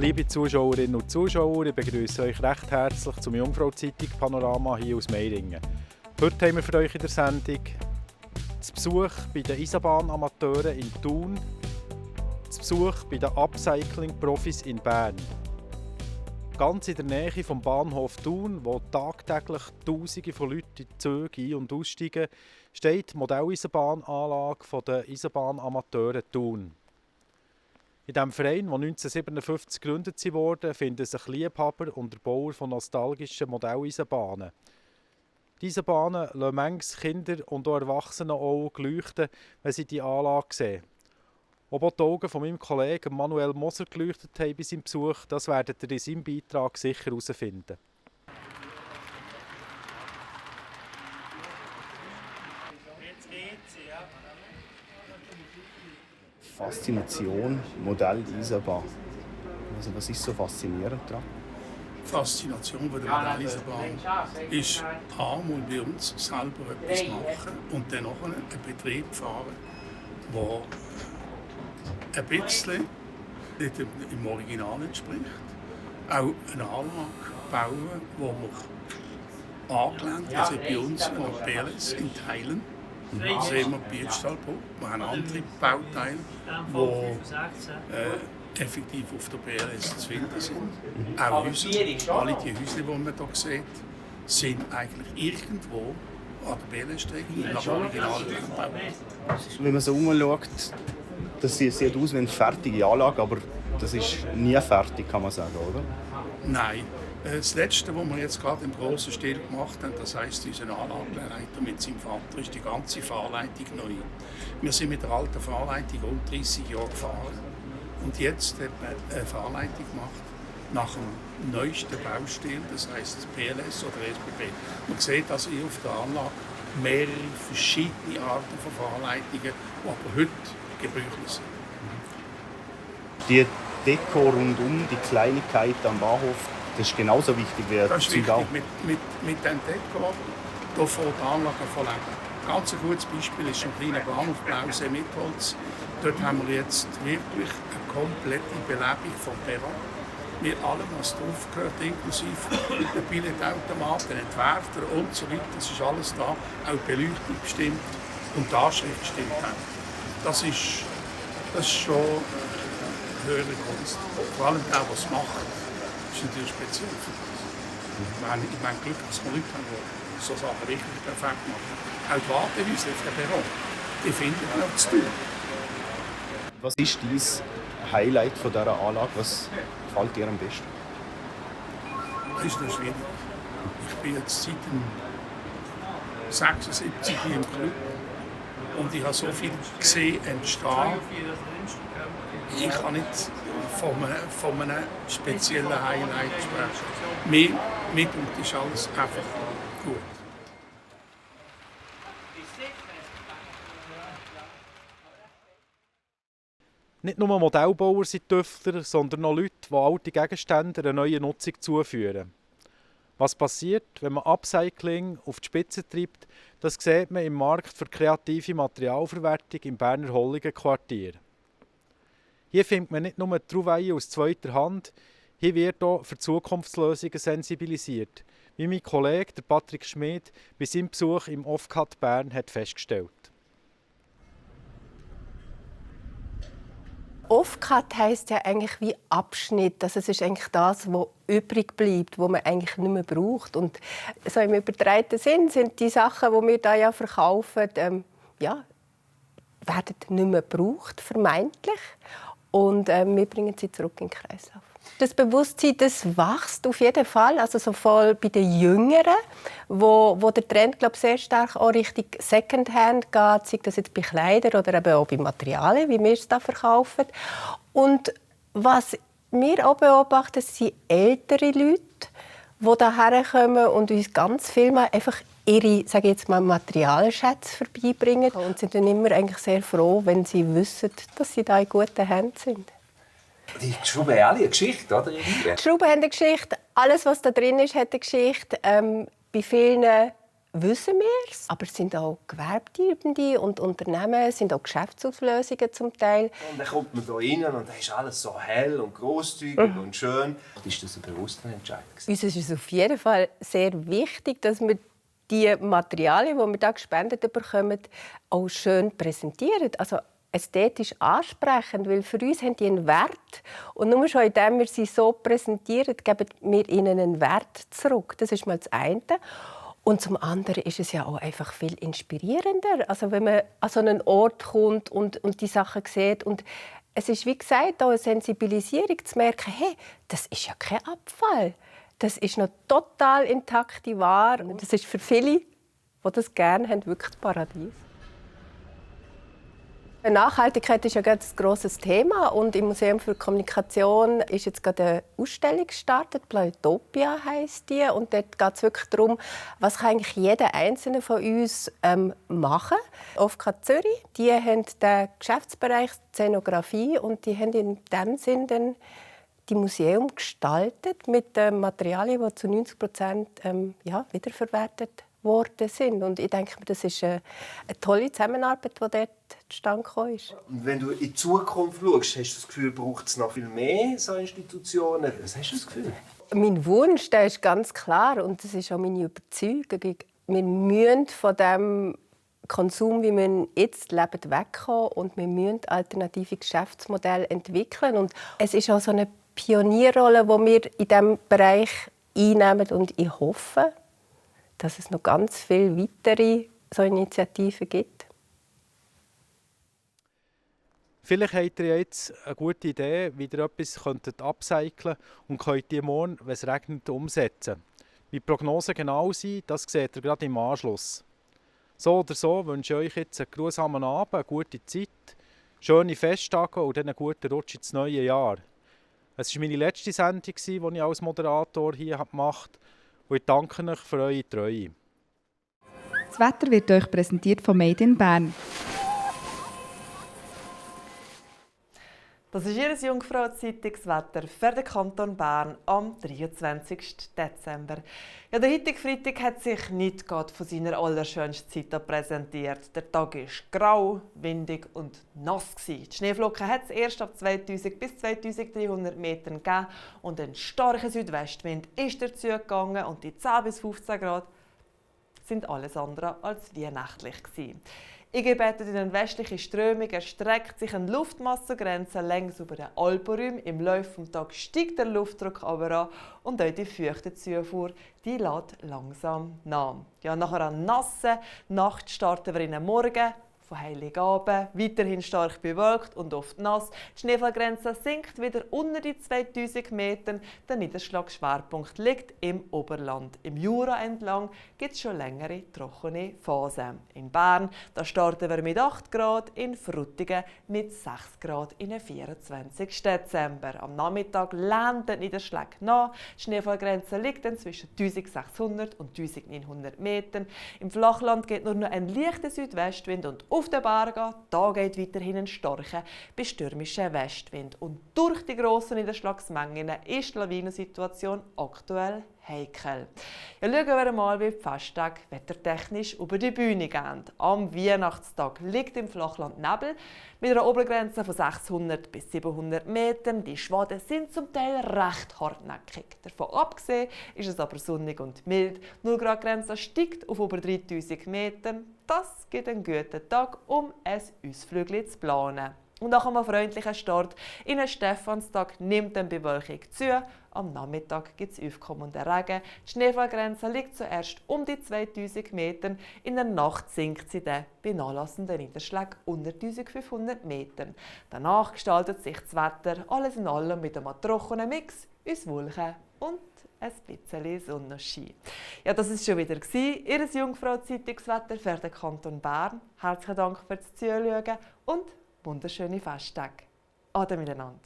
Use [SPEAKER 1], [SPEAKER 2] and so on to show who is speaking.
[SPEAKER 1] Liebe Zuschauerinnen und Zuschauer, ich begrüße euch recht herzlich zum Jungfrau-Zeitung Panorama hier aus Meiringen. Heute haben wir für euch in der Sendung zu Besuch bei den Eisenbahnamateuren in Thun, zu Besuch bei den Upcycling-Profis in Bern. Ganz in der Nähe vom Bahnhof Thun, wo tagtäglich Tausende von Leuten in die Züge ein- und aussteigen, steht die Modelleisenbahnanlage der Eisenbahnamateuren Thun. In diesem Verein, der 1957 gegründet wurde, finden sich Liebhaber und Erbauer von nostalgischen Modelleisenbahnen. Diese Bahnen lassen manches Kinder und auch Erwachsene Augen leuchten, wenn sie die Anlage sehen. Ob auch die Augen von meinem Kollegen Manuel Moser geleuchtet haben bei seinem Besuch, das werdet ihr in seinem Beitrag sicher herausfinden.
[SPEAKER 2] Faszination, Modelleisenbahn. Also was ist so faszinierend daran?
[SPEAKER 3] Die Faszination der Modelleisenbahn ist einmal bei uns selber etwas machen und dann noch einen Betrieb fahren, der ein bisschen nicht im Original entspricht. Auch eine Anlage bauen, die wir angelehnt haben, also bei uns an PLS in Teilen. Das sehen wir bei Stahlbau. Wir haben andere Bauteile, die effektiv auf der PLS zu finden sind. Auch Häuser, alle die Häuser, die man hier sieht, sind eigentlich irgendwo an der PLS-Strecke nach Original gebaut.
[SPEAKER 2] Wenn man so umschaut, das sieht aus wie eine fertige Anlage, aber das ist nie fertig, kann man sagen, oder?
[SPEAKER 3] Nein. Das Letzte, was wir jetzt gerade im grossen Stil gemacht haben, das heisst, unser Anlagenleiter mit seinem Vater, ist die ganze Fahrleitung neu. Wir sind mit der alten Fahrleitung rund 30 Jahre gefahren. Und jetzt hat man eine Fahrleitung gemacht nach dem neuesten Baustil, das heisst PLS oder SBB. Man sieht also hier auf der Anlage mehrere verschiedene Arten von Fahrleitungen, die aber heute gebräuchlich sind.
[SPEAKER 2] Die Deko rundum, die Kleinigkeit am Bahnhof, das ist genauso wichtig wie
[SPEAKER 3] das ist
[SPEAKER 2] Züge auch.
[SPEAKER 3] Mit dem Deko, da fängt die Anlage von leben. Ein ganz gutes Beispiel ist ein kleiner Bahnhof Blausee mit Holz. Dort haben wir jetzt wirklich eine komplette Belebung vom Perron. Mit allem, was drauf gehört, inklusive der Billetautomaten, den Entwerfer und so weiter. Das ist alles da. Auch die Beleuchtung bestimmt und die Anschrift stimmt auch. Das ist schon höhere Kunst. Vor allem auch, was macht, ist natürlich speziell für uns. Ich meine Glück, dass wir Leute haben, die so Sachen wirklich perfekt machen. Auch die Wartehäuser auf dem Perron, die finden wir auch zu tun.
[SPEAKER 2] Was ist dein Highlight von dieser Anlage? Was gefällt dir am besten?
[SPEAKER 3] Das ist noch schwierig. Ich bin jetzt seit dem 76 hier im Club und ich habe so viel gesehen entstehen. Ich kann nicht von einem speziellen Highlight sprechen. Mit und ist alles einfach gut.
[SPEAKER 1] Nicht nur Modellbauer sind Tüftler, sondern auch Leute, die alte Gegenstände einer neuen Nutzung zuführen. Was passiert, wenn man Upcycling auf die Spitze treibt, das sieht man im Markt für kreative Materialverwertung im Berner Holligen-Quartier. Hier findet man nicht nur Trouvaillen aus zweiter Hand, hier wird auch für Zukunftslösungen sensibilisiert, wie mein Kollege der Patrick Schmid bei seinem Besuch im Offcut Bern hat festgestellt.
[SPEAKER 4] Offcut heisst ja eigentlich wie Abschnitt. Also es ist eigentlich das, was übrig bleibt, was man eigentlich nicht mehr braucht. Und so im übertreibenden Sinn sind die Sachen, die wir da ja verkaufen, werden nicht mehr gebraucht, vermeintlich. Und wir bringen sie zurück in den Kreislauf. Das Bewusstsein, das wächst auf jeden Fall, also sowohl bei den Jüngeren, wo der Trend, glaube ich, sehr stark auch Richtung Secondhand geht, sei das jetzt bei Kleidern oder eben auch bei Materialien, wie wir es da verkaufen. Und was wir auch beobachten, sind ältere Leute, die hierher kommen und uns ganz viel mal einfach ihre, sage ich jetzt mal, Materialschätze vorbeibringen und sind dann immer eigentlich sehr froh, wenn sie wissen, dass sie da in guten Händen sind.
[SPEAKER 5] Die Schrauben haben alle eine Geschichte, oder?
[SPEAKER 4] Die Schrauben haben eine Geschichte. Alles, was da drin ist, hat eine Geschichte. Bei vielen wissen wir es. Aber es sind auch Gewerbetreibende und Unternehmen, es sind auch Geschäftsauslösungen zum Teil.
[SPEAKER 5] Und dann kommt man hier rein und dann ist alles so hell und grosszügig und schön. Ist das ein bewusster Entscheid?
[SPEAKER 4] Uns ist es auf jeden Fall sehr wichtig, dass wir die Materialien, die wir hier gespendet bekommen, auch schön präsentieren. Also ästhetisch ansprechend, weil für uns haben die einen Wert. Und nur schon indem wir sie so präsentieren, geben wir ihnen einen Wert zurück. Das ist mal das eine. Und zum anderen ist es ja auch einfach viel inspirierender, also wenn man an so einen Ort kommt und die Sachen sieht. Und es ist, wie gesagt, auch eine Sensibilisierung zu merken, hey, das ist ja kein Abfall. Das ist noch total intakte Ware. Und das ist für viele, die das gerne haben, wirklich das Paradies. Nachhaltigkeit ist ja gerade ein grosses Thema und im Museum für Kommunikation ist jetzt gerade eine Ausstellung gestartet. Plautopia heisst die und dort geht es wirklich darum, was kann eigentlich jeder Einzelne von uns machen. OFK Zürich, die haben den Geschäftsbereich Szenografie und die haben in dem Sinn dann die Museum gestaltet mit Materialien, die zu 90% wiederverwertet worden sind. Und ich denke, das ist eine tolle Zusammenarbeit, die dort zustande gekommen ist.
[SPEAKER 5] Und wenn du in die Zukunft schaust, hast du das Gefühl, braucht es noch viel mehr so Institutionen? Was hast du das Gefühl?
[SPEAKER 4] Mein Wunsch, der ist ganz klar und das ist auch meine Überzeugung. Wir müssen von dem Konsum, wie wir jetzt leben, wegkommen und wir müssen alternative Geschäftsmodelle entwickeln. Und es ist auch so eine Pionierrolle, die wir in diesem Bereich einnehmen und ich hoffe, dass es noch ganz viele weitere so Initiativen gibt.
[SPEAKER 1] Vielleicht habt ihr jetzt eine gute Idee, wie ihr etwas upcyclen könnt und könnt die morgen, wenn es regnet, umsetzen. Wie die Prognosen genau sind, das seht ihr gerade im Anschluss. So oder so wünsche ich euch jetzt einen geruhsamen Abend, eine gute Zeit, schöne Festtage und dann einen guten Rutsch ins neue Jahr. Es war meine letzte Sendung, die ich als Moderator hier gemacht habe. Und ich danke euch für eure Treue.
[SPEAKER 6] Das Wetter wird euch präsentiert von Made in Bern.
[SPEAKER 7] Das ist Ihr Jungfrau-Zeitungswetter für den Kanton Bern am 23. Dezember. Ja, der heutige Freitag hat sich nicht gerade von seiner allerschönsten Zeit präsentiert. Der Tag war grau, windig und nass. Die Schneeflocken hat es erst ab 2000 bis 2300 Metern gegeben und ein starker Südwestwind ist dazu gegangen und die 10 bis 15 Grad sind alles andere als weihnachtlich gewesen. Eingebettet in eine westliche Strömung erstreckt sich eine Luftmassengrenze längs über den Alpenräumen. Im Laufe des Tages steigt der Luftdruck aber an und auch die feuchte Zufuhr die lässt langsam nach. Ja, nach einer nassen Nacht starten wir in den Morgen. Von Heiligabend weiterhin stark bewölkt und oft nass. Die Schneefallgrenze sinkt wieder unter die 2000 Metern. Der Niederschlagsschwerpunkt liegt im Oberland. Im Jura entlang gibt es schon längere trockene Phasen. In Bern da starten wir mit 8 Grad, in Frutigen mit 6 Grad in den 24. Dezember. Am Nachmittag lehnt der Niederschlag nach. Die Schneefallgrenze liegt dann zwischen 1600 und 1900 Metern. Im Flachland geht nur noch ein leichter Südwestwind und auf den Bergen da geht weiterhin ein starker bis stürmischer Westwind. Und durch die grossen Niederschlagsmengen ist die Lawinensituation aktuell heikel. Ja, schauen wir mal, wie die Festtage wettertechnisch über die Bühne gehen. Am Weihnachtstag liegt im Flachland Nebel mit einer Obergrenze von 600 bis 700 Metern. Die Schwaden sind zum Teil recht hartnäckig. Davon abgesehen ist es aber sonnig und mild. Die 0-Grad-Grenze steigt auf über 3000 Metern. Das gibt einen guten Tag, um ein Ausflügel zu planen. Und nach einem freundlichen Start in den Stephanstag nimmt die Bewölkung zu. Am Nachmittag gibt es aufkommenden Regen. Die Schneefallgrenze liegt zuerst um die 2000 Metern. In der Nacht sinkt sie dann bei nachlassenden Niederschlägen unter 1500 Metern. Danach gestaltet sich das Wetter alles in allem mit einem trockenen Mix aus Wolken und ein bisschen Sonnenschein. Ja, das war schon wieder Ihr Jungfrau-Zeitungswetter für den Kanton Bern. Herzlichen Dank fürs Zuschauen und wunderschöne Festtage. Ade miteinander.